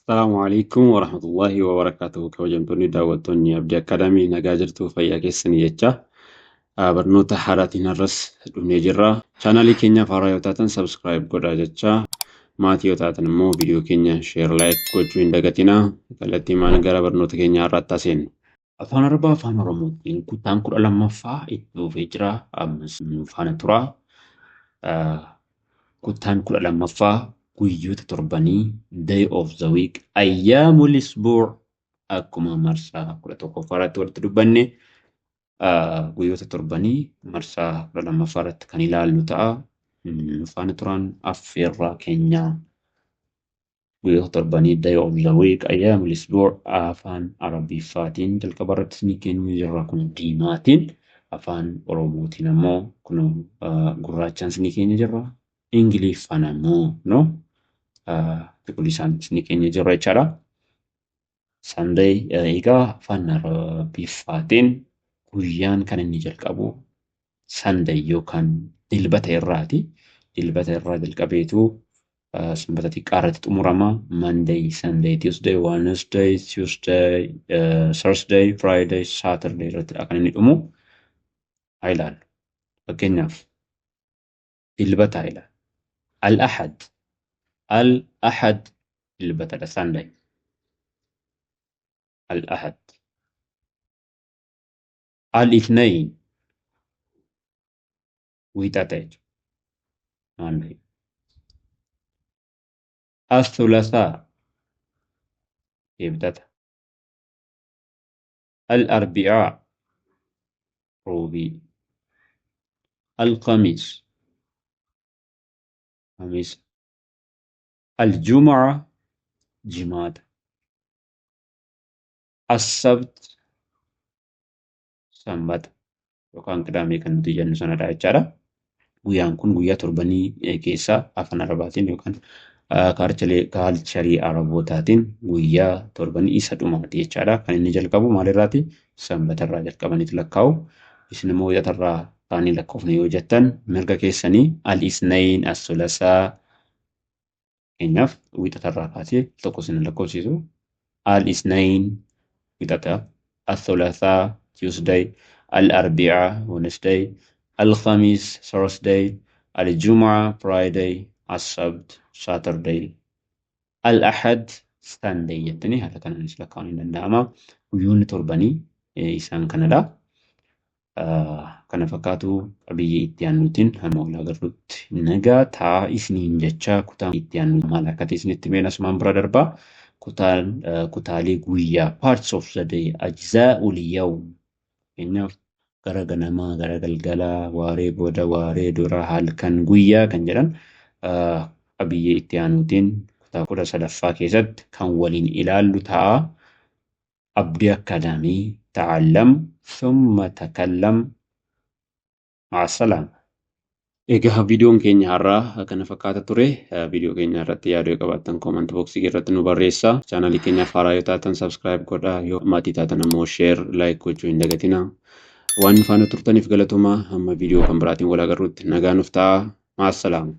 Assalaamu alaikum warahmatullahi wabarakatuh. Kabajamtoonni daawwattoonni Abdii Akkaadaamii, nagaa jirtu, fayyaa keessanii jecha barnoota haaraatiin har'as dhufnee jirra. Chaanaalii keenyaaf haaraa yoo taatan subscribe godhaa jecha, maatii yoo taatan immoo viidiyoo keenya share, like gochuu hin dagatinaa. Kallattii maan gara barnoota keenya har'aatti seennu. Afaan Arabaa Afaan Oromootiin kutaan 12ffaa itti fufee jira. Ammas nu faana tura. Kutaan 12ffaa guyyoota torbanii, day of the week, ayyaamul isbuu, akkuma marsaa 11ffaa irratti walitti dubbanne guyyoota torbanii marsaa 12ffaa irratti kan ilaallu ta'a. Nu faana turan affeerraa keenyaa. Guyyoota torbanii, day of the week, ayyaamul isbuu, afaan Arabiffaatiin jalqaba irratti ni keenya jirra, kun diimaatiin, afaan Oromootiin ammoo kun gurraachaan ni keenya jirra, Ingiliffaan ammoo no cuquliisaan ni keenya jirra jechaadha. Sunday, egaa afaan Arabiffaatiin guyyaan kan inni jalqabu Sunday yookaan Dilbata irraati. Dilbata irraa jalqabeetu Sanbata xiqqaa irratti xumurama. Monday, Sunday, Tuesday, Wednesday, Tuesday, Thursday, Friday, Saturday irrattidha kan inni dhumu. Haa ilaallu. Fakkeenyaaf Dilbata haa ilaallu. Al-Ahad. Al-Ahad Dilbatadha, Sunday. Al-Ahad. Al-Ithnain Wiixata jechuudha. Monday. As-Thulathaa Kibxata. Al-Arbi'aa Roobii. Al-Khamiis Kamisa. Al-Jumu'a Jimaata. As-Sabt Sanbata yookaan Qidaamee kan nuti jennu sanadha jechaadha. Guyyaan kun guyyaa torbanii keessaa afaan Arabaatiin yookaan kaalcharii Arabootaatiin guyyaa torbanii isa dhumaati jechaadha. Kan inni jalqabu maalirraati? Sanbatarraa jalqabaniitu lakkaa'u. Isin immoo wiixatarraa kaanii lakkoofne yoo jettan mirga keessanii. Al-Isnayn, As-Sulasaa, fakkeenyaaf wiixatarraa kaasee tokko isin lakkoofsiisu. Al-Isnayn Wixata, Al-Thulathaa Tuesday, Al-Arbi'a Wednesday, Al-Khamis Thursday, Al-Jumu'a Friday, As-Sabt Saturday, Al-Ahad Sunday jettanii haala kanaanis lakkaa'uun ni danda'ama. Guyyoonni torbanii isaan kanadha. Kana fakkaatu. Qabiyyee itti aanuutiin hamma wal agarrutti nagaa ta'a isiniin jechaa, kutaan itti aanu maal akka ta'e isinitti meen asumaan bira darbaa. Kutaan kutaalee guyyaa, parts of the day, ajzaa'ul yawm, fakkeenyaaf gara ganamaa, gara galgalaa, waaree booda, waaree dura, halkan, guyyaa kan jedhan qabiyyee itti aanuutiin kutaa 13ffaa keessatti kan waliin ilaallu ta'a. Abdii Akkaadaamii, ta'allam thumma takallam. Ma'a salaama. Egaa viidiyoon keenya har'aa kana fakkaata ture. Viidiyoo keenya irratti yaada yoo qabaattan comment box irratti nu barreessaa. Chaanalii keenyaaf haaraa yoo taatan subscribe godhaa. Yoo maatii taatan ammoo share, like gochuu hin dagatinaa. Waan nu faana turtaniif galatoomaa. Hamma viidiyoo kan biraatiin wal agarruutti nagaa nuuf ta'aa. Ma'a salaama.